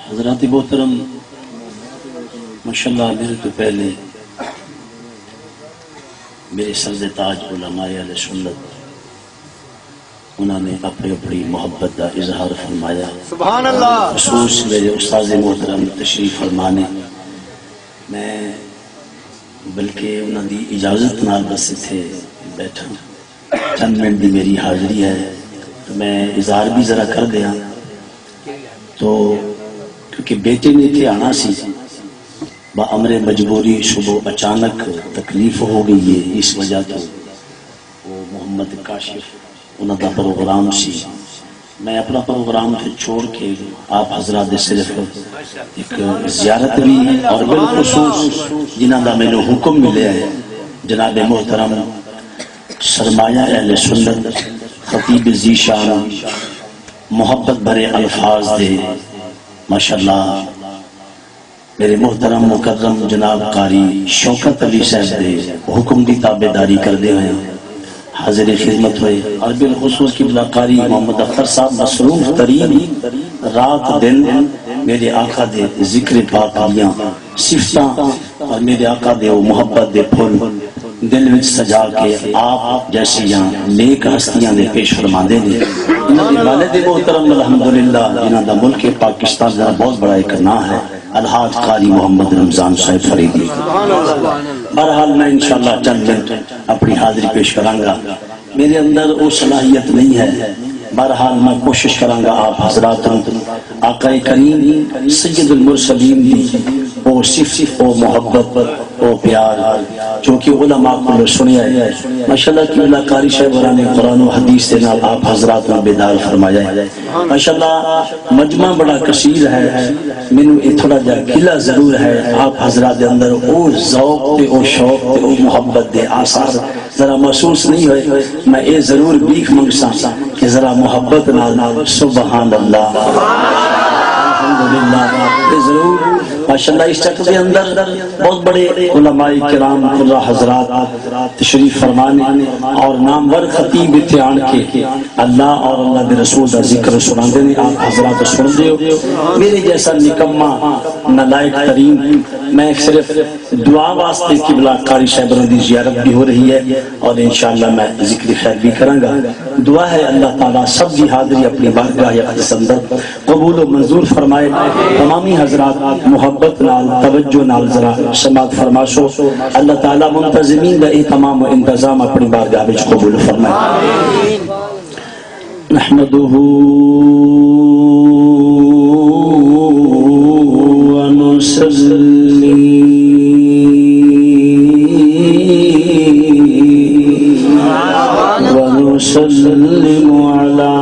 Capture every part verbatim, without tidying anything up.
حضرات محترم، ماشاءاللہ، میرے تو پہلے میرے سر تاج علماء اہل سنت، انہاں نے اپنی اپنی محبت دا اظہار فرمایا۔ سبحان اللہ۔ خصوص میرے استاد محترم تشریف فرما نے، میں بلکہ انہاں دی اجازت نال بس اتھے بیٹھا، چند منٹ دی میری حاضری ہے تو میں اظہار بھی ذرا کر دیاں۔ تو کیونکہ بیٹے نے اتھے آنا سی، با امر مجبوری صبح اچانک تکلیف ہو گئی ہے، اس وجہ تو وہ محمد کاشف انہاں دا پروگرام سی۔ میں اپنا پروگرام تے چھوڑ کے آپ حضرات دے صرف ایک زیارت بھی، اور بالخصوص جنہاں دا مینوں حکم ملیا ہے، جناب محترم سرمایہ اہل سنت خطیب ذیشان، محبت بھرے الفاظ دے، ماشاءاللہ، میرے محترم مکرم جناب قاری شوکت علی صاحب دے حکم دی تابعداری کردے ہوئے حاضر خدمت ہوئے، اور بالخصوص قبلہ قاری محمد اختر صاحب مصروف ترین رات دن میرے آقا دے ذکر پاک دیاں صفتاں اور میرے آقا دے او محبت دے پھل دل وچ سجا کے آپ جیسیاں نیک ہستیاں دے پیش فرماندے نے۔ انہاں دے والد محترم الحمدللہ، جنہاں دا ملک پاکستان دا بہت بڑا ایک نام ہے، الحاج قاری محمد رمضان صاحب فریدی۔ بہرحال، میں انشاءاللہ چند منٹ اپنی حاضری پیش کراں گا۔ میرے اندر وہ صلاحیت نہیں ہے، بہرحال میں کوشش کراں گا آپ حضرات نوں آقا کریم سید المرسلین دی او صفت، او محبت، او پیار جو کہ علماء کولوں سنیا ہے۔ ماشاءاللہ، قبلہ قاری صاحب ہوراں نے قرآن و حدیث دے نال آپ حضرات نوں بیدار فرمایا ہے۔ ماشاءاللہ، مجمع بڑا کثیر ہے، مینوں اے تھوڑا جہا گلہ ضرور ہے، آپ حضرات دے اندر او ذوق تے او شوق تے او محبت دے آثار ذرا محسوس نہیں ہوئے۔ میں اے ضرور بھیک منگساں کہ ذرا محبت نال سبحان اللہ، الحمدللہ، اے ضرور۔ ماشاءاللہ، اس چک دے اندر بہت بڑے علماء کرام، قراء حضرات تشریف فرما نے اور نامور خطیب اتھے آن کے اللہ اور اللہ دے رسول دا ذکر سناندے نے۔ آپ حضرات سن دیو، میرے جیسا نکما نالائق ترین۔ میں صرف دعا واسطے قبلہ قاری صاحب دی زیارت بھی ہو رہی ہے اور انشاءاللہ میں ذکر خیر بھی کراں گا۔ دعا ہے اللہ تعالیٰ سب دی حاضری اپنی بارگاہ اقدس اندر قبول و منظور فرمائے۔ تمامی حضرات محبت نال، توجہ نال ذرا سماعت فرماسو۔ اللہ تعالیٰ منتظمین دا اہتمام و انتظام اپنی بارگاہ وچ قبول فرمائے۔ نحمده ونصلي ونسلم على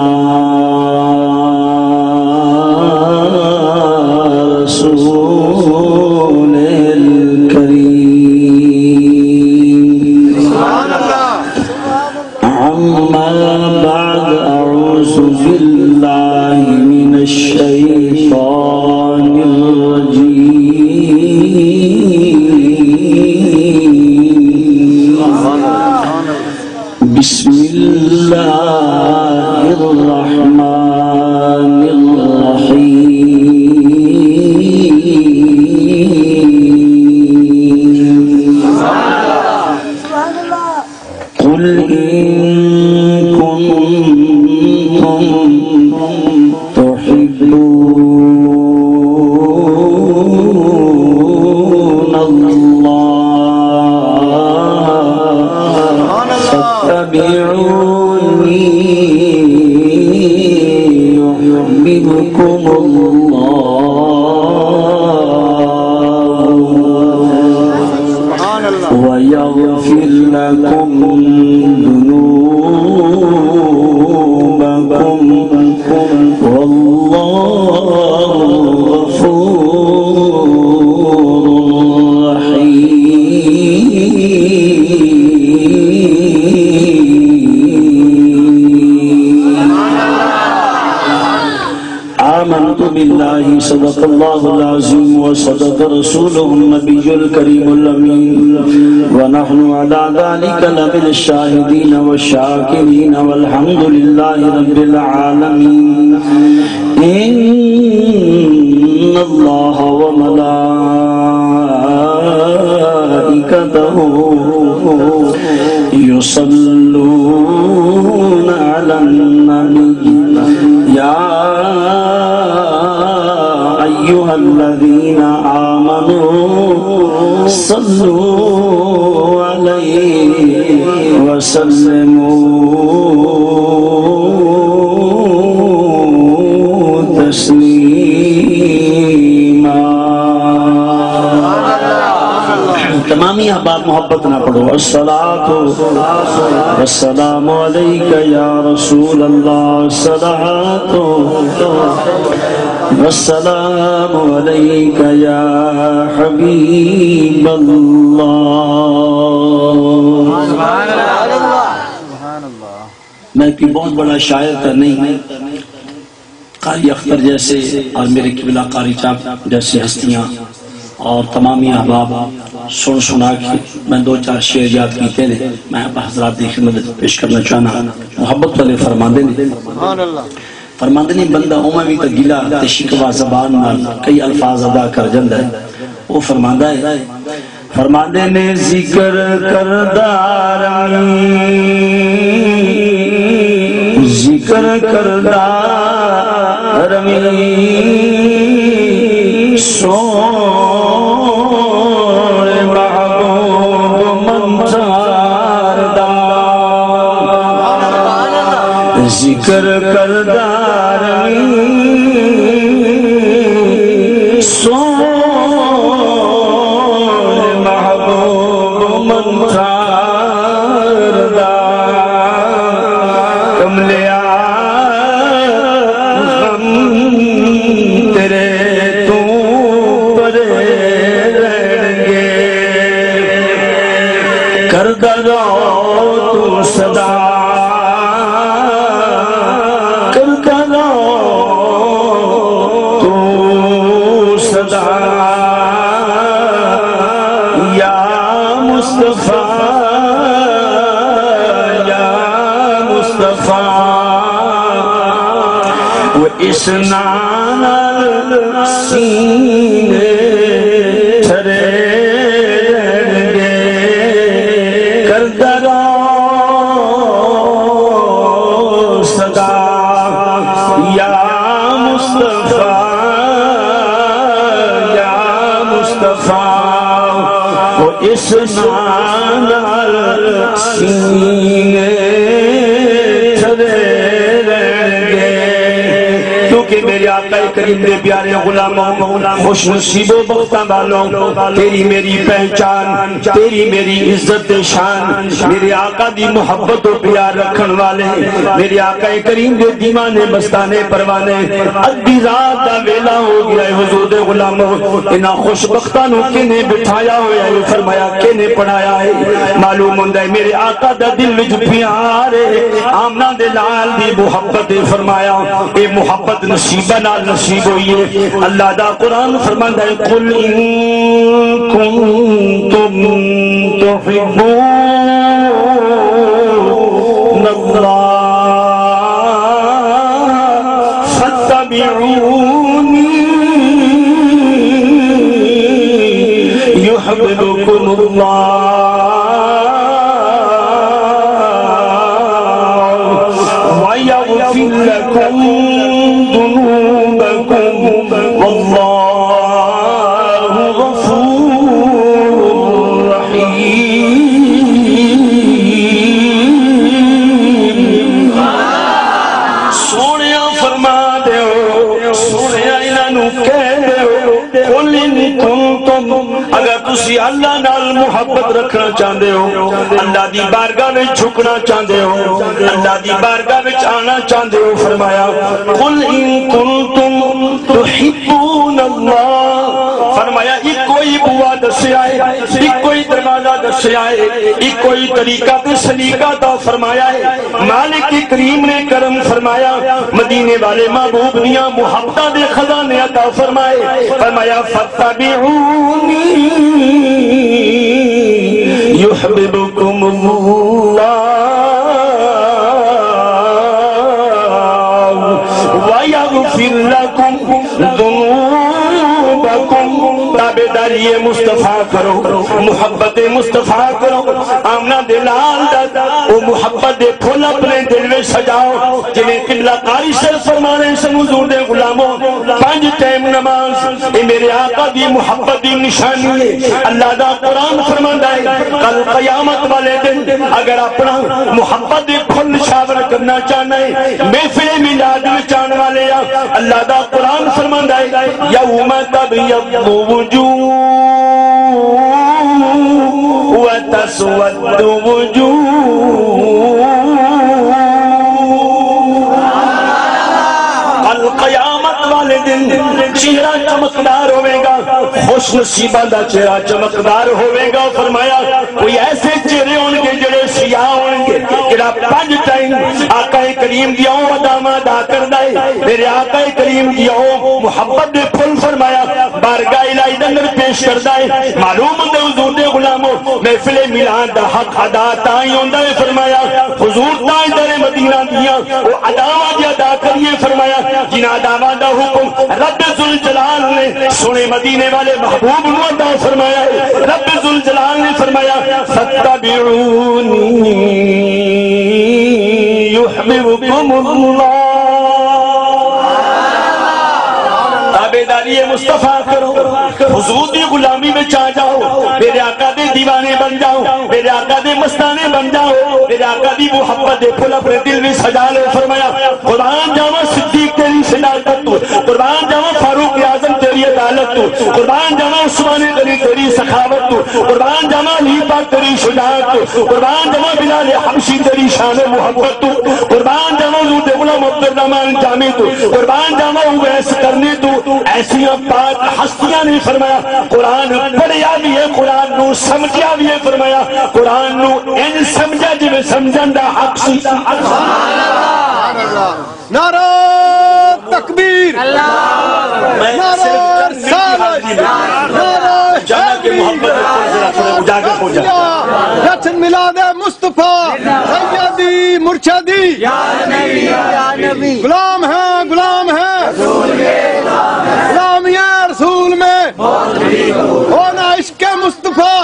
رسوله الكريم۔ أما بعد، أعوذ بالله من الشيطان الرجيم۔ بسم الله الرحمن الرحيم۔ قل إن كنتم تحبون الله فاتبعوني يحببكم الله ويغفر لكم ذنوبكم والله غفور رحيم۔ آمنت بالله، صدق الله العظيم وصدق رسوله النبي الكريم الأمين، ونحن على ذلك لمن الشاهدين والشاكرين، والحمد لله رب العالمين۔ إن الله وملائكته يصلون على النبي، يا أيها الذين آمنوا صلوا عليه وسلموا تسليما۔ تمامی احباب محبت نہ پڑھو۔ الصلاة والسلام عليك يا رسول الله، الصلاة والسلام عليك يا حبيب الله۔ میں کوئی بہت بڑا شاعر تو نہیں، قاری اختر جیسے اور میرے قبلہ قاری چاپ جیسی ہستیاں اور تمامی احباب سن سنا کے میں دو چار شعر یاد کیتے نے، میں حضرات دی خدمت وچ پیش کرنا چاہنا۔ محبت والے فرماندے نے، فرماندے نے، بندہ اوویں وی تاں گلہ تے شکوہ زبان نال کئی الفاظ ادا کر جاندا ہے۔ او فرماندا ہے، فرماندے نے، ذکر کردا رویں، ذکر کردا رویں، سوہݨے محبوب منظر دا، ذکر کردا رویں، سوہݨے محبوب منظر دا۔ کملیا، غم تیرے توں پرے رہݨ گے، کردا رہو توں صدا، کردا رہو توں صدا، یا مصطفیٰ، یا مصطفیٰ۔ او اس نال سینے ٹھرے رہݨ گے، کردا رہو صدا، یا مصطفیٰ، یا مصطفیٰ۔ او اس نال سینے ٹھرے رہݨ گے، کیونکہ میرے آقا کریم دے پیارے غلامو، خوش نصیبو، بختاں والو، تیری میری پہچان، تیری میری عزت تے شان، میرے آقا دی محبت و پیار رکھݨ والے، میرے آقا کریم دے دیوانے مستانے پروانے، ادھی رات دا ویلا ہو گیا ہے۔ حضور دے غلامو، انہاں خوش بختاں نوں کنے بٹھایا ہویا ہے؟ فرمایا، کنے پڑھایا ہے؟ معلوم ہوندا ہے میرے آقا دا دل وچ پیار ہے، آمنہ دے لال دی محبت ہے۔ فرمایا، اے محبت نصیباں نال نصیب ہوئی ہے۔ اللہ دا قرآن فرماندا ہے، قل ان کنتم تحبون اللہ فاتبعونی یحببکم اللہ ویغفر لکم ذنوبکم واللہ غفور رحیم۔ سوہݨیا فرما ݙیو، سوہݨیا انہاں نوں کہہ ݙیو، قل ان کنتم، اگر تسی اللہ نال محبت رکھݨا چاہندے ہو، اللہ دی بارگاہ وچ جھکݨا چاہندے ہو، اللہ دی بارگاہ وچ آݨا چاہندے ہو، فرمایا، قل ان کنتم تحبون اللہ، فرمایا، ایک کوئی بوا دسیا ہے، ایک کوئی دروازہ دسیا ہے، ایک کوئی طریقہ تے سلیقہ عطا فرمایا ہے۔ مالک کریم نے کرم فرمایا، مدینے والے محبوب دیاں محبتاں دے خزانے عطا فرمائے۔ فرمایا، فاتبعونی یحببکم اللہ ویغفر لکم ذنوبکم۔ تابعداری مصطفیٰ کرو، محبت مصطفیٰ کرو۔ آمنہ دے لال دا او محبت دے پھل اپنے دل وچ سجاؤ، جویں قبلہ قاری صاحب فرمانے سن، حضور دے غلامو، پنج ٹائم نماز، اے میرے آقا دی محبت دی نشانی ہے۔ اللہ دا قرآن فرماندا ہے، کل قیامت والے دن اگر اپنا محبت دے پھل نشاور کرنا چاہنا ہے، محفل میلاد وچ آن والے آ، اللہ دا قرآن فرماندا ہے، یوم تبیض وجوہ و تسود وجوہ۔ کل قیامت والے دن چہرہ چمکدار ہوے گا، خوش نصیباں دا چہرہ چمکدار ہوے گا۔ فرمایا، کوئی ایسے چہرے ہون گے جڑے سیاہ ہون گے، جڑا پنج ٹائم آقا کریم دی او اداواں ادا کردا ہے، میرے آقا کریم دی او محبت دے پھل۔ فرمایا، بارگاہ الہی دے اندر پیش کردا ہے۔ معلوم ہوندے حضور دے غلامو، محفل میلاد دا حق ادا تاں ہی ہوندا ہے۔ فرمایا، حضور تاجدار مدینہ دیاں او اداواں جے ادا کریے۔ فرمایا، جنہاں اداواں دا حکم رب ذوالجلال نے سونے مدینے والے محبوب نوں عطا فرمایا ہے۔ رب ذوالجلال نے فرمایا، فاتبعونی یحببکم اللہ۔ تابعداری مصطفیٰ کرو، حضور دی غلامی وچ آ جاؤ، میرے آقا دے دیوانے بن جاؤ، میرے آقا دے مستانے بن جاؤ، میرے آقا دی محبت دے پھل اپنے دل وچ سجا لو۔ فرمایا، قربان جاواں صدیق تیری صداقت توں، قربان جاواں فاروق اعظم تیری عدالت توں، قربان جاواں عثمان غنی تیری سخاوت توں، قربان جاواں علی پاک تیری شجاعت توں، قربان جاواں بلال حبشی تیری شان و محبت توں، قربان جاواں حضور دے غلام عبدالرحمن جامی توں، قربان جاواں اویس قرنی توں۔ ایسیاں پاک ہستیاں نے فرمایا، قرآن پڑھیا وی ہے، قرآن نوں سمجھیا وی ہے۔ فرمایا، قرآن نوں انج سمجھا جویں سمجھن دا حق سی۔ سبحان اللہ۔ نعرہ تکبیر، میں نعرہ صرف چند منٹ کی رسالت، حاضری میں نعرہ جانا کہ حیدری، محبت دے پھل ذرا تھوڑے اجاگر ہو جائے۔ جشن میلاد مصطفیٰ، سیدی مرشدی، یا نبی، یا نبی۔ غلام ہیں، غلام ہیں، غلامی رسول میں، ہونا عشق مصطفیٰ،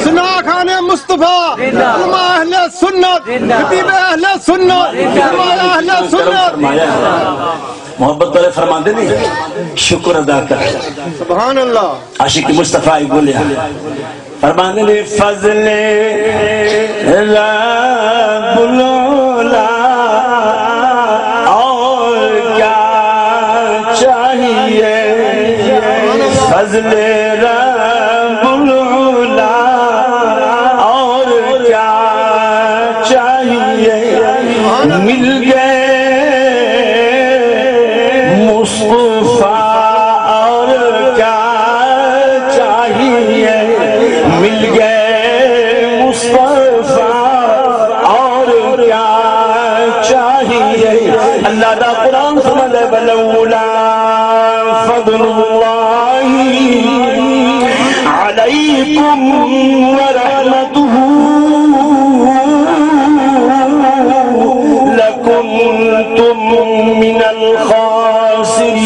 ثناء خوان مصطفیٰ، علماء اہل سنت، خطیب اہل سنت، علماء اہل سنت۔ محبت والے فرماندے نہیں، شکر ادا کر۔ سبحان اللہ۔ عاشق مصطفیٰ ہی بولیا۔ فرماندے نے، فضل رب العلا اور کیا چاہیے، فضل رب العلا اور کیا چاہیے، مل گئے مصطفیٰ اور کیا چاہیے، مل گئے مصطفیٰ اور کیا چاہیے۔ اللہ دا قرآن سمجھ ہے، ولولا فضل اللہ علیکم ورحمتہ لکنتم من الخاسرین۔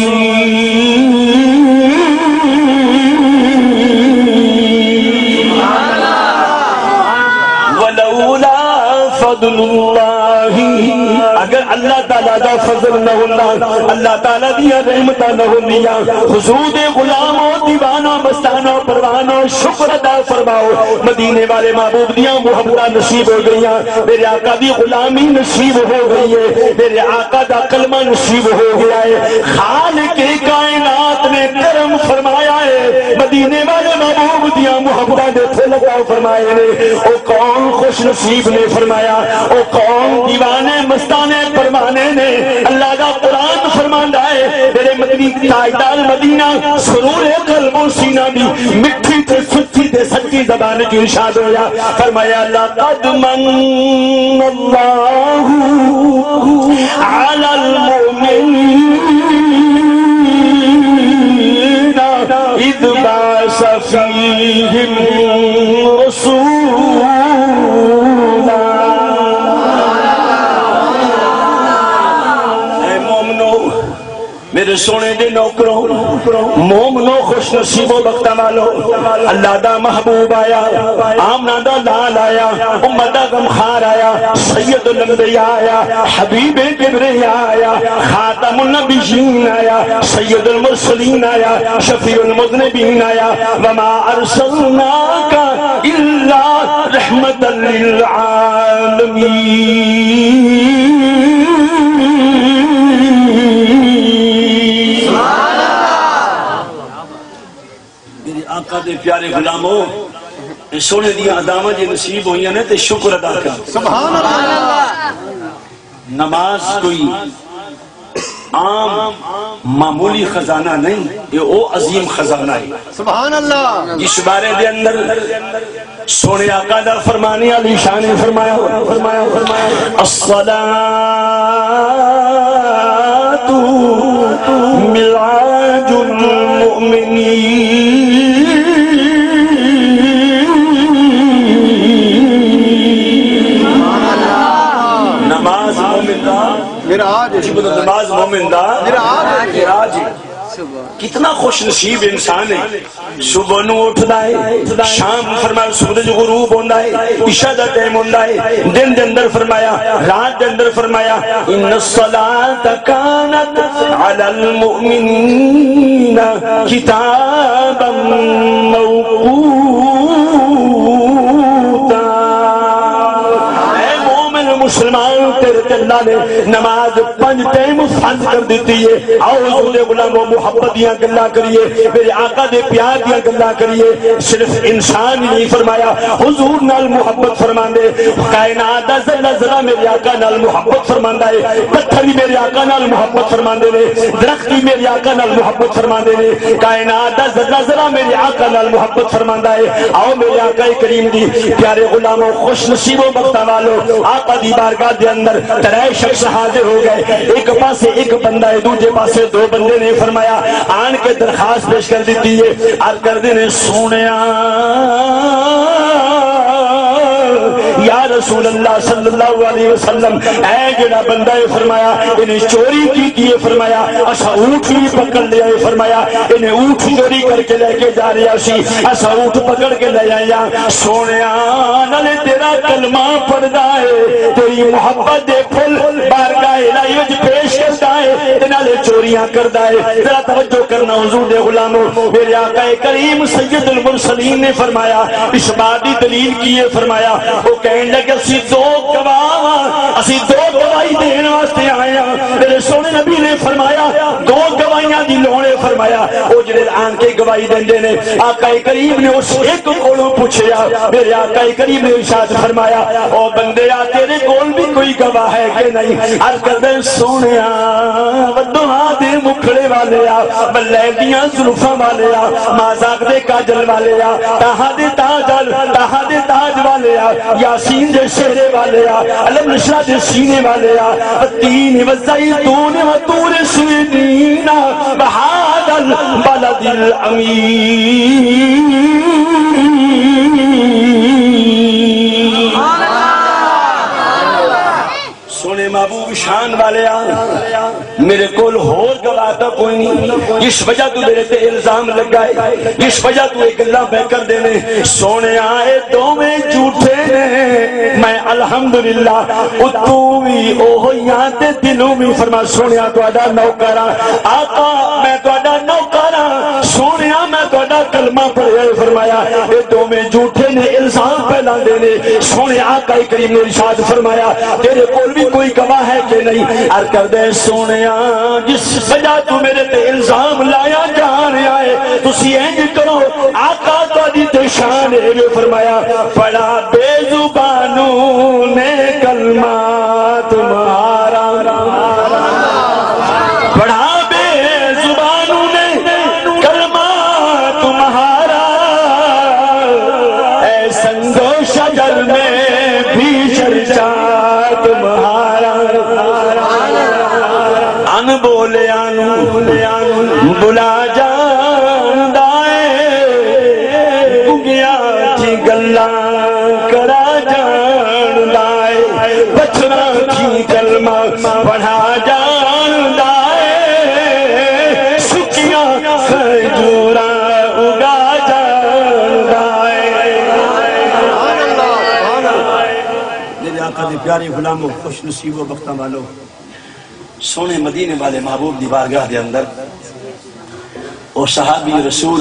ولولا فضل اللہ، اگر اللہ تعالیٰ دا فضل نہ ہوندا، اللہ تعالیٰ دیاں رحمتاں نہ ہوندیاں، حضور دے غلامو، دیوانو، مستانو، پروانو، شکر ادا فرماؤ، مدینے والے محبوب دیاں محبتاں نصیب ہو گئیاں، میرے آقا دی غلامی نصیب ہو گئی ہے، میرے آقا دا کلمہ نصیب ہو گیا ہے۔ خالق کائنات نے کرم فرمایا ہے، مدینے والے محبوب دیاں محبتاں دے پھل عطا فرمائے نے۔ او کون خوش نصیب نے؟ فرمایا، او کون دیوانے مستانے پروانے نے؟ اللہ دا قرآن فرماندا ہے، میرے مدنی تاجدار مدینہ سرور قلب و سینہ دی مٹھی تے سچی تے سچی زبان جو ارشاد ہویا، فرمایا، لقد من اللہ علی المؤمنین اذ بعث فیہم رسولا۔ اے مومنو، میرے سونے دے نوکرو، مومنو، خوش نصیبو، بختاں والو، اللہ دا محبوب آیا، آمنہ دا لال آیا، امت دا غمخوار آیا، سید الانبیاء آیا، حبیب کبریا آیا، خاتم النبیین آیا، سید المرسلین آیا، شفیع المذنبین آیا۔ وما ارسلناک الا رحمتا للعالمین۔ میرے آقا دے پیارے غلامو، اے سونے دیاں اداواں جے نصیب ہوئیاں نے تے شکر ادا کرو۔ سبحان اللہ۔ نماز کوئی عام معمولی خزانہ نہیں، یہ او عظیم خزانہ ہے۔ سبحان اللہ۔ جس بارے دے اندر سونے آقا دا فرمانے علی شان نے فرمایا، فرمایا، فرمایا، الصلاۃ معراج المؤمنین۔ نماز مومن دا معراج ہے۔ جی بولو، نماز مومن دا معراج ہے۔ معراج ہے۔ کتنا خوش نصیب انسان ہے۔ صبح نو اٹھدا ہے، شام فرمایا سورج غروب ہوندا ہے، عشاء دا ٹائم ہوندا ہے، دن دے اندر فرمایا، رات دے اندر فرمایا، ان الصلاۃ کانت علی المؤمنین کتابا موقوتا۔ اے مومن مسلمان، تیرے تے اللہ نے نماز پنج ٹائم فرض کر دتی ہے۔ آؤ حضور دے غلامو، محبت دیاں گلاں کریے، میرے آقا دے پیار دیاں گلاں کریے۔ صرف انسان ہی نہیں فرمایا، حضور نال محبت فرماندے۔ کائنات دا ذرہ ذرہ میرے آقا نال محبت فرماندا ہے۔ پتھر ہی میرے آقا نال محبت فرماندے نے، درخت ہی میرے آقا نال محبت فرماندے نے۔ کائنات دا ذرہ ذرہ میرے آقا نال محبت فرماندا ہے۔ آؤ میرے آقا کریم دی پیارے غلامو، خوش نصیبو، بختاں والو، آقا دی بارگاہ دے اندر ترے شخص حاضر ہو گئے۔ ایک پاسے ایک بندہ ہے، دوجے پاسے دو بندے نے۔ فرمایا، آن کے درخواست پیش کر دیتی ہے۔ عرض کردے نے، سونیا، یا رسول اللہ صلی اللہ علیہ وسلم، اے جڑا بندہ ہے، فرمایا، انہیں چوری کیتی ہے، فرمایا، اسا اونٹ بھی پکڑ لیا ہے، فرمایا، انہیں اونٹ چوری کر کے لے کے جا رہیا سی، اسا اونٹ پکڑ کے لے آئے ہاں۔ سونیا، نالے تیرا کلمہ پڑھدا ہے، تیری محبت دے پھل بارگاہ الہی وچ پیش کردا ہے، تے نالے چوریاں کردا ہے۔ ذرا توجہ کرنا حضور دے غلامو، میرے آقا کریم سید المرسلین نے فرمایا، اس بات دی دلیل کی ہے؟ فرمایا، وہ کہن لگے، اسی دو گواہ ہاں، اسی دو گواہی دین واسطے آئے ہاں۔ میرے سونے نبی نے فرمایا، دو گواہیاں دی لوڑ ہے۔ فرمایا، او جڑے آن کے گواہی دیندے نے، آقا کریم نے اس ایک کولوں پوچھیا۔ میرے آقا کریم نے ارشاد فرمایا، او بندے آ، تیرے کول بھی کوئی گواہ ہے کہ نہیں؟ عرض کردے، سونیا، ودوہاں دے مکھڑے والے آ، بلے دیاں زلفاں والے آ، مازاغ دے کاجل والے آ، تہا دے تاج، تہا دے تاج والے آ، یاسین دے سہرے والے آ، الم نشرح دے سینے والے آ، والتین والزیتون وطور سینین وہذا البلد الامین۔ سونے محبوب شان والے آ، میرے کول ہور گواہ تاں کوئی نہیں، جس وجہ تو میرے تے الزام لگا ہے، جس وجہ تو یہ گلاں پہ کردے نے۔ سونے آ، اے دوویں جھوٹے نے، میں الحمدللہ اتوں وی اوہیاں تے دلوں وی۔ فرما، سونیا، تہاڈا نوکر ہاں، آقا، میں تہاڈا نوکر ہاں، سونیا، میں تہاڈا کلمہ پڑھیا ہے۔ فرمایا، اے دوویں جھوٹے نے، الزام پہ لاندے نے۔ سونے آقا کریم نے ارشاد فرمایا، تیرے کول بھی کوئی گواہ ہے کہ نہیں؟ عرض کردے، سونیا، جس وجہ تو میرے تے الزام لایا جا رہیا ہے، تسی انج کرو، آقا تہاڈی تے شان ہے۔ فرمایا، پڑھا بے زبانوں نے کلمہ تمہارا، پڑھا بے زبانوں نے کلمہ تمہارا، اے سنگ و شجر میں بھی چرچا تمہارا۔ ان بولیاں نوں بلا جاندا ہے، گنگیاں تھی گلاں کرا جاندا ہے، پتھراں تھی کلمہ پڑھا جاندا ہے، پیارے غلامو، خوش نصیبو، بختاں والو، سوہݨے مدینے والے محبوب دی بارگاہ دے اندر او صحابی رسول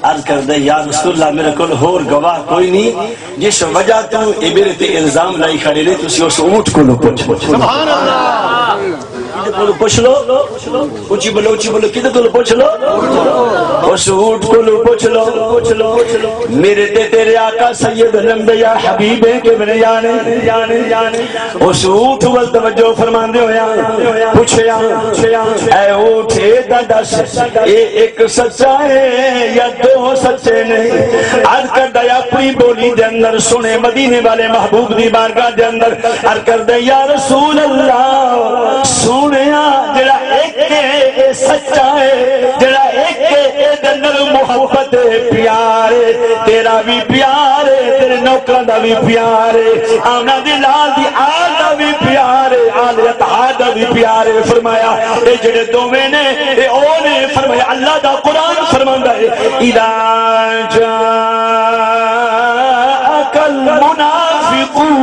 عرض کردا ہے، یا رسول اللہ، میرے کول ہور گواہ کوئی نہیں، جس وجہ توں اے میرے تے الزام لائی کھڑے نے، تسی اس اونٹ کولوں پچھ لو۔ سبحان اللہ۔ کدے کولوں پچھ لو؟ اچی بولو، اچی بولو، کدے کولوں پچھ لو؟ اس اونٹ کولوں پچھ لو، پچھ لو۔ میرے تے تیرے آقا سید الانبیاء حبیب کبریاء نے، یعنی، یعنی، اس اونٹ ول توجہ فرماندے ہویا پچھیا، اے اونٹ، اے تاں ݙس، اے ہک سچا ہے یا ݙو سچے نے؟ عرض کردا ہے اپݨی ٻولی دے اندر، سوہݨے مدینے والے محبوب دی بارگاہ دے اندر عرض کردا ہے، یا رسول اللہ، سوہݨیا، جڑا ہک ہے، اے سچا ہے، جڑا ہک ہے، اے دے اندر محبت ہے، پیار ہے، تیرا وی پیار ہے، تیرے نوکراں دا وی پیار ہے، آمنہ دے لال دی آل دا وی پیار ہے، آل اطہار دا وی پیار ہے۔ فرمایا، اے جڑے دوویں نے، اے او نے۔ فرمایا، اللہ دا قرآن فرماندا ہے، اذا جاءک المنافقون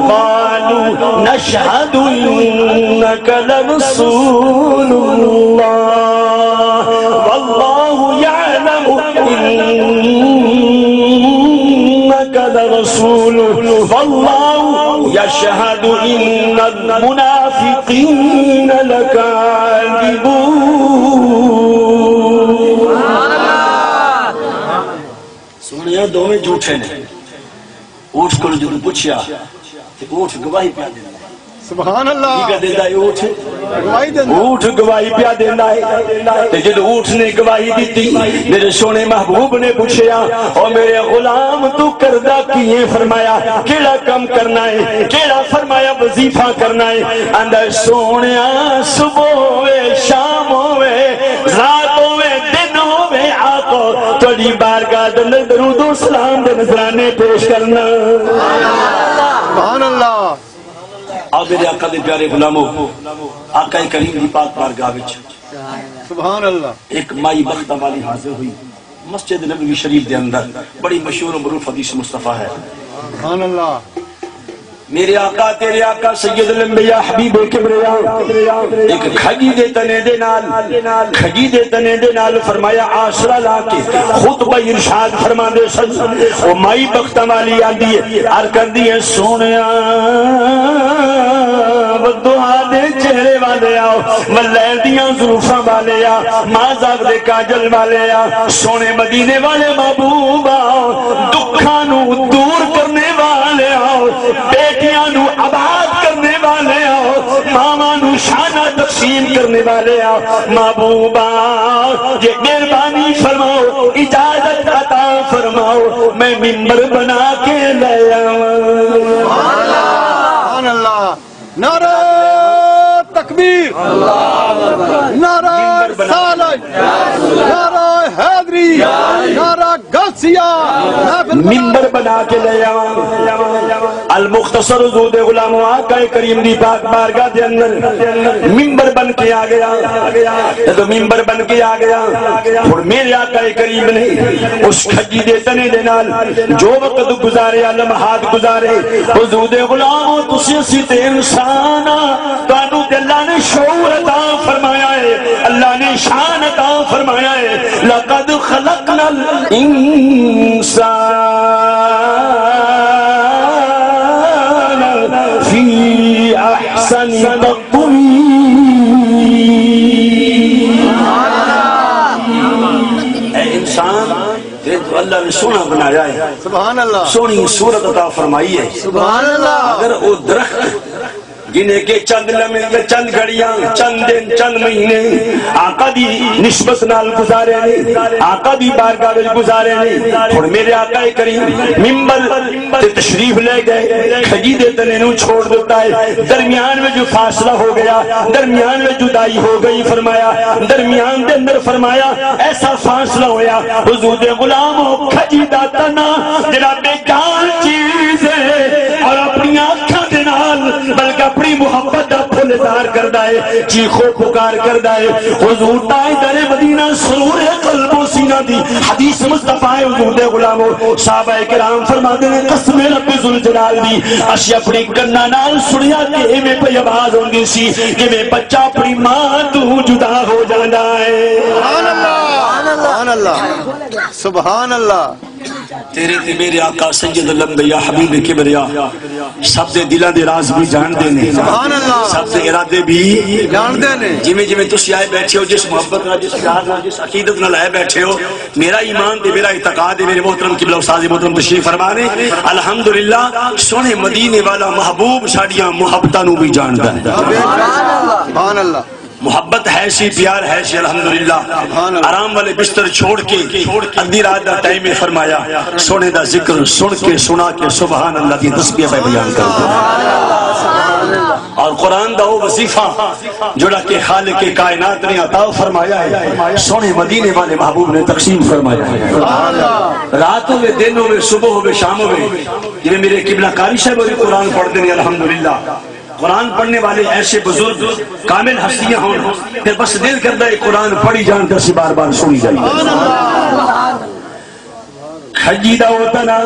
قالوا نشهد إنك لرسول الله والله يعلم إنك لرسوله والله يشهد إن المنافقين لكاذبون۔ سوہݨیا، دوویں جھوٹے نے۔ اونٹ کولوں جدوں پچھیا تے اونٹ گواہی پیا ݙیندا ہے۔ سبحان اللہ۔ کی پیا ݙیندا ہے اونٹ؟ گواہی ݙیندا۔ اونٹ گواہی پیا ݙیندا ہے۔ تے جدوں اونٹ نے گواہی ݙتی، میرے سوہݨے محبوب نے پچھیا، او میرے غلام، توں کردا کی ہیں؟ فرمایا، کیڑھا کم کرنا ہے؟ کیڑھا؟ فرمایا، وظیفہ کرنا ہے۔ آندا ہے، سوہݨیا، صبح ہووے، شام ہووے، رات ہووے، دن ہووے، آقا تیݙی بارگاہ دے اندر درود و سلام دے نذرانے پیش کرنا۔ سبحان اللہ۔ آ میرے آقا دے پیارے غلامو، آقا کریم دی پاک بارگاہ وچ، سبحان اللہ، ایک مائی بختہ والی حاضر ہوئی مسجد نبوی شریف دے اندر، بڑی مشہور و معروف حدیث مصطفیٰ ہے۔ سبحان اللہ۔ میرے آقا، تیرے آقا، سید الانبیاء، حبیب کبریا، ایک کھجی دے تنے دے نال، کھجی دے تنے دے نال، فرمایا، آسرا لا کے خطبہ ارشاد فرما دے سن۔ او مائی بختاں والی آندی ہے، عرض کردی ہے، سوہݨیا، ودھا دے چہرے والے آؤ، ملیل دیاں زلفاں والے آ، ماں زاغ دے کاجل والے آ، سوہݨے مدینے والے محبوب آؤ، دکھاں نوں دور کرنے والے آؤ، بیٹیاں نوں آباد کرنے والے آؤ، ماواں نوں شانہ تقسیم کرنے والے آؤ۔ محبوبا، جے مہربانی فرماؤ، اجازت عطا فرماؤ، میں ممبر بنا کے لے آواں۔ سبحان اللہ۔ نعرہ تکبیر، نعرہ رسالت، نعرہ حیدری، نعرہ غوثیہ، محفل بنا، ممبر بنا کے لے آواں۔ المختصر، حضور دے غلامو، آقا کریم دی پاک بارگاہ دے اندر ممبر بن کے آ گیا۔ جدوں ممبر بن کے آ گیا، ہݨ میرے آقا کریم نے اس کھجی دے تنے دے نال جو وقت گزاریا، لمحات گزارے، حضور دے غلامو، تسی اسی تے انسان آ، تانوں تے اللہ نے شعور عطا فرمایا ہے، اللہ نے شان عطا فرمایا ہے۔ لقد خلقنا الانسان فی احسن تقویم۔ اے انسان، تیرے تو اللہ نے سوہݨا بنایا ہے۔ سبحان اللہ۔ سوہݨی صورت عطا فرمائی ہے۔ سبحان اللہ۔ اگر او درخت جنہیں کہ چند لمحے یا چند گھڑیاں، چند دن، چند مہینے آقا دی نسبت نال گزارے نے، آقا دی بارگاہ وچ گزارے نے۔ ہݨ میرے آقا کریم ممبر تے تشریف لے گئے، کھجی دے تنے نوں چھوڑ دیتا ہے۔ درمیان وچ جو فاصلہ ہو گیا، درمیان وچ جدائی ہو گئی۔ فرمایا، درمیان دے اندر فرمایا ایسا فاصلہ ہویا، حضور دے غلامو، کھجی دا تنا جڑا بے جان چیز ہے اور اپنی اکھاں دے نال بلکہ اپنی محبت دا پھل اظہار کردا ہے، چیخو پکار کردا ہے۔ حضور تاجدار مدینہ سرور قلب و سینہ دی حدیث مصطفیٰ ہے، حضور دے غلامو، صحابہ کرام فرماندے نے، قسم رب ذوالجلال دی، اسی اپنی کناں نال سنیا کہ ایویں پئی آواز ہوندی سی جویں بچہ اپنی ماں توں جدا ہو جاندا ہے۔ سبحان اللہ، سبحان اللہ، سبحان اللہ۔ تیرے تے میرے آقا سید الانبیاء حبیب کبریا سب دے دلاں دے راز بھی جاندے نے۔ سبحان اللہ۔ سب دے ارادے بھی جاندے نے۔ جویں جویں تسی آئے بیٹھے ہو، جس محبت نال، جس پیار نال، جس عقیدت نال آئے بیٹھے ہو، میرا ایمان تے میرا اعتقاد ہے، میرے محترم قبلہ استاد محترم تشریف فرما نے، الحمدللہ، سوہݨے مدینے والا محبوب ساݙیاں محبتاں نوں بھی جاندا ہے۔ سبحان اللہ۔ محبت ہے سی، پیار ہے سی، الحمدللہ۔ سبحان اللہ۔ آرام والے بستر چھوڑ کے ادھی رات دا ٹائم ہے، فرمایا، سوہݨے دا ذکر سن کے، سنا کے سبحان اللہ دی تسبیح پہ بیان کر دو۔ اور قرآن دا وہ وظیفہ جڑا کہ خالق کائنات نے عطا فرمایا ہے، سوہݨے مدینے والے محبوب نے تقسیم فرمایا ہے۔ رات ہوے، دن ہوے، صبح ہوے، شام ہوے، جویں میرے قبلہ قاری صاحب ہوری قرآن پڑھدے نے، الحمدللہ۔ قرآن پڑھنے والے ایسے بزرگ، کامل ہستیاں ہون، پھر بس دل کردا ہے قرآن پڑھی جان تے اسی بار بار سنی جائیے۔ کھجی دا او تنا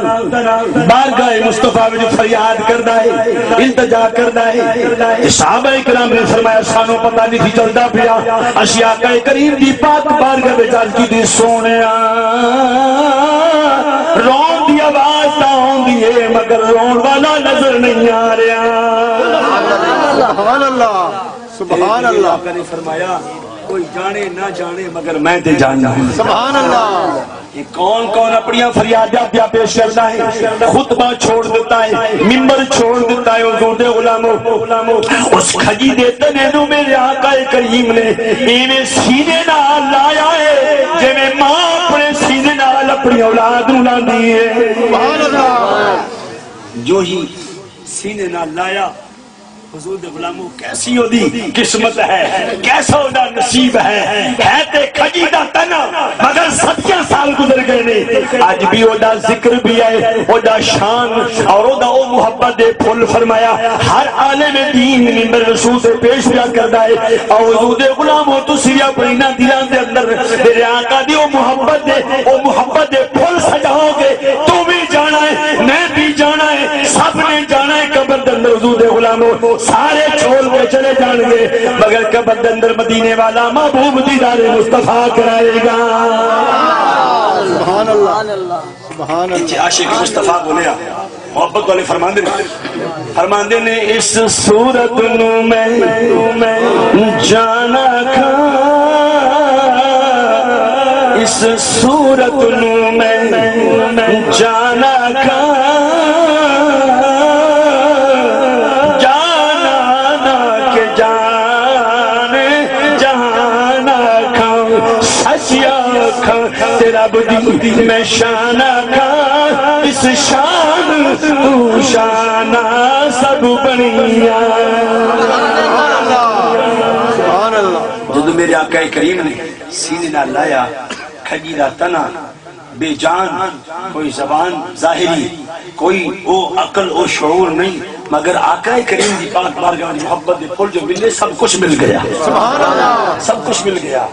بارگاہ مصطفیٰ وچ فریاد کردا ہے، التجا کردا ہے۔ تے صحابہ کرام نے فرمایا، سانوں پتہ نہیں سی چلدا پیا، اسی آقا کریم دی پاک بارگاہ وچ عرض کیتی، سوہݨیا، رون دی آواز تاں آندی ہے، مگر رون والا نظر نہیں آ رہا۔ سبحان اللہ، سبحان اللہ۔ آقا نے فرمایا، کوئی جانے نہ جانے، مگر میں تے جاننا۔ سبحان اللہ۔ یہ کون کون اپنیاں فریاداں پیا پیش کردا ہے؟ خطبہ چھوڑ دیتا ہے، ممبر چھوڑ دیتا ہے۔ حضور دے غلامو، اس کھجی دے تنے نوں میرے آقا کریم نے ایویں سینے نال لایا ہے، جویں ماں اپنے سینے نال اپنی اولاد نوں لاندی ہے۔ سبحان اللہ۔ جو ہی سینے نال لایا، حضور دے غلامو، کیسی او دی قسمت ہے، کیسا او دا نصیب ہے۔ ہے تے کھجی دا تنا، مگر ستیاں سال گزر گئے نے، اج بھی او دا ذکر بھی ہے، او دا شان اور او دا او محبت دے پھل۔ فرمایا، ہر عالم دین ممبر رسول تے پیش پیا کردا ہے۔ او حضور دے غلامو، تسی بھی اپنے انہاں دلاں دے اندر میرے آقا دی او محبت دے، او محبت دے پھل سجاؤ گے۔ تو بھی جانا ہے، میں بھی جانا ہے، سب نے جانا ہے۔ قبر دے اندر حضور دے غلامو سارے چھول کے چلے جان گے، مگر قبر دے اندر مدینے والا محبوب دیدار مصطفیٰ کرائے گا۔ سبحان اللہ، سبحان اللہ۔ عاشق مصطفیٰ بولیا، محبت والے فرماندے نے، فرماندے نے، اس صورت نوں میں جانا کھاں، اس صورت نوں میں جانا کھاں، جانا نہ کہ جان جہانا کھاں، سچیا کھاں تے رب دی میں شان آکھاں، اس شان توں شاناں سب بݨیاں۔ سبحان اللہ۔ جدوں میرے آقا کریم نے سینے نال لایا، کھجی دا تنا، بے جان، کوئی زبان ظاہری، کوئی او عقل، او شعور نہیں، مگر آقا کریم دی پاک بارگاہ دی محبت دے پھل جو ملے، سب کچھ مل گیا۔ سبحان اللہ۔ سب کچھ مل گیا۔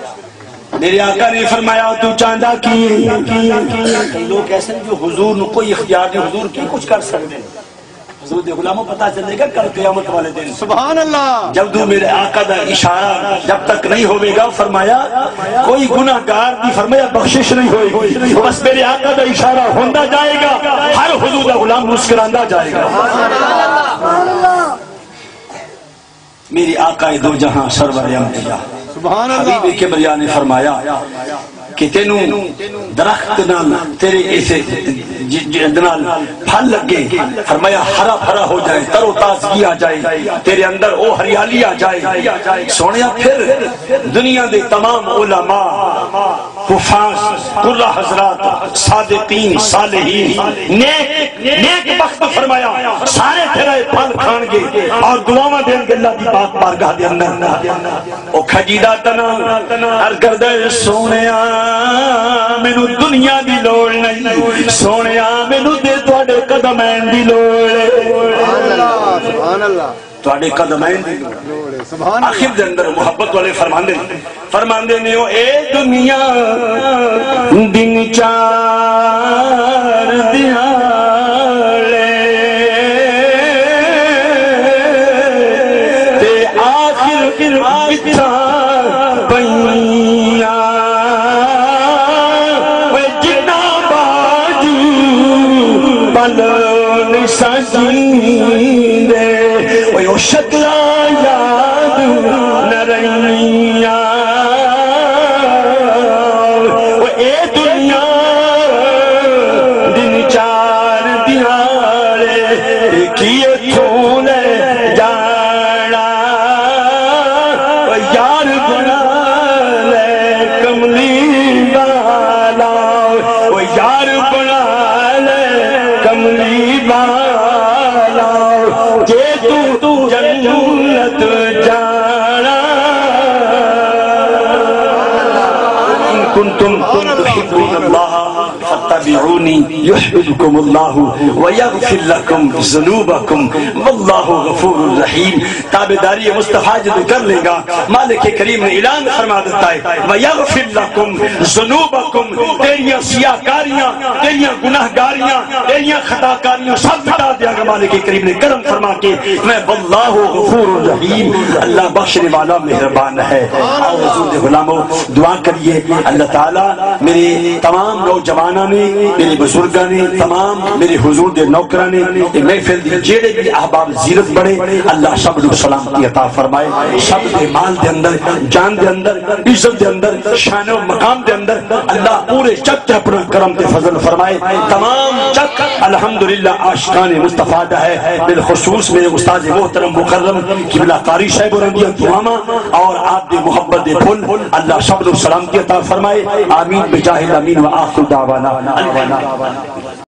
میرے آقا نے فرمایا، "تو چاہندا کی ہے؟" کئی لوگ ایسے ہیں جو حضور نو کوئی اختیار نہیں، حضور کی کچھ کر سکدے ہیں؟ حضور دے غلاموں، پتہ چلے گا کل قیامت والے دن۔ سبحان اللہ۔ جب تو میرے آقا دا اشارہ جب تک نہیں ہوے گا، فرمایا، کوئی گناہ گار دی، فرمایا، بخشش نہیں ہوئے گی۔ بس میرے آقا دا اشارہ ہوندا جائے گا، ہر حضور دا غلام مسکراندا جائے گا۔ میرے آقا دو جہاں سرور انبیاء، سبحان اللہ۔ حبیب کبریا نے فرمایا کہ تینوں درخت نال، تیرے ایسے ج-، ج-، نال پھل لگے، فرمایا ہرا بھرا ہو جائے، تر و تازگی آ جائے، تیرے اندر او ہریالی آ جائے۔ سوہݨیا، پھر دنیا دے تمام علماء، حفاظ، قراء حضرات، صادقین، صالحین، نیک، نیک بخت، فرمایا سارے تیرے پھل کھان گے اور دعاواں دین گے اللہ دی پاک بارگاہ دے اندر۔ او کھجی دا تنا عرض کردا ہے، "سوہݨیا، مینوں دنیا دی لوڑ نہیں، سوہݨیا، مینوں تے تہاݙے قدمین دی لوڑ ہے۔" سبحان اللہ، سبحان اللہ۔ تہاݙے قدمین دی لوڑ ہے۔ سبحان اللہ۔ آخر دے اندر محبت والے فرماندے نے، فرماندے نے، "او اے دنیا دی شکلاں یاد نہ رہنیاں۔ او اے دنیا دن چار دیہاڑے، کی اتھوں لے جانا۔ او یار بنا لے کملی والا، او یار بنا لے کملی والا، جے توں جنت جانا۔ ان کنتم تحبون اللہ فاتبعونی یحببکم اللہ ویغفر لکم ذنوبکم واللہ غفور رحیم۔ تابعداری مصطفیٰ جدوں کر لیں گا، مالک کریم نے اعلان فرما دیتا ہے، وَيَغْفِرْ لَكُمْ ذُنُوبَكُمْ، تیریاں سیاہ کاریاں، تیریاں گناہ گاریاں، تیریاں خطا کاریاں سب مٹا دیاں گا مالک کریم نے کرم فرما کے۔ میں واللہ غفور رحیم، اللہ بخشنے والا مہربان ہے۔ آؤ حضور دے غلامو، دعا کریے، اللہ تعالیٰ میرے تمام نوجواناں نے، میرے بزرگاں نے، تمام میرے حضور دے نوکراں نے، اے محفل دی جیڑے بھی احباب زیرت بنے، اللہ سب نوں سلامتی عطا فرمائے، سب دے مال دے اندر، جان دے اندر، عزت دے اندر، شان و مقام دے اندر اللہ پورے چک تے اپنا کرم تے فضل فرمائے۔ تمام چک الحمدللہ عاشقان مصطفیٰ دا ہے، بالخصوص میرے استاد محترم مکرم قبلہ قاری صاحب ہوراں دیاں دعاواں اور آپ دی محبت دے پھل، اللہ سب نوں سلامتی عطا فرمائے۔ آمین بجاہ الامین و آخر دعوانا الحمدللہ۔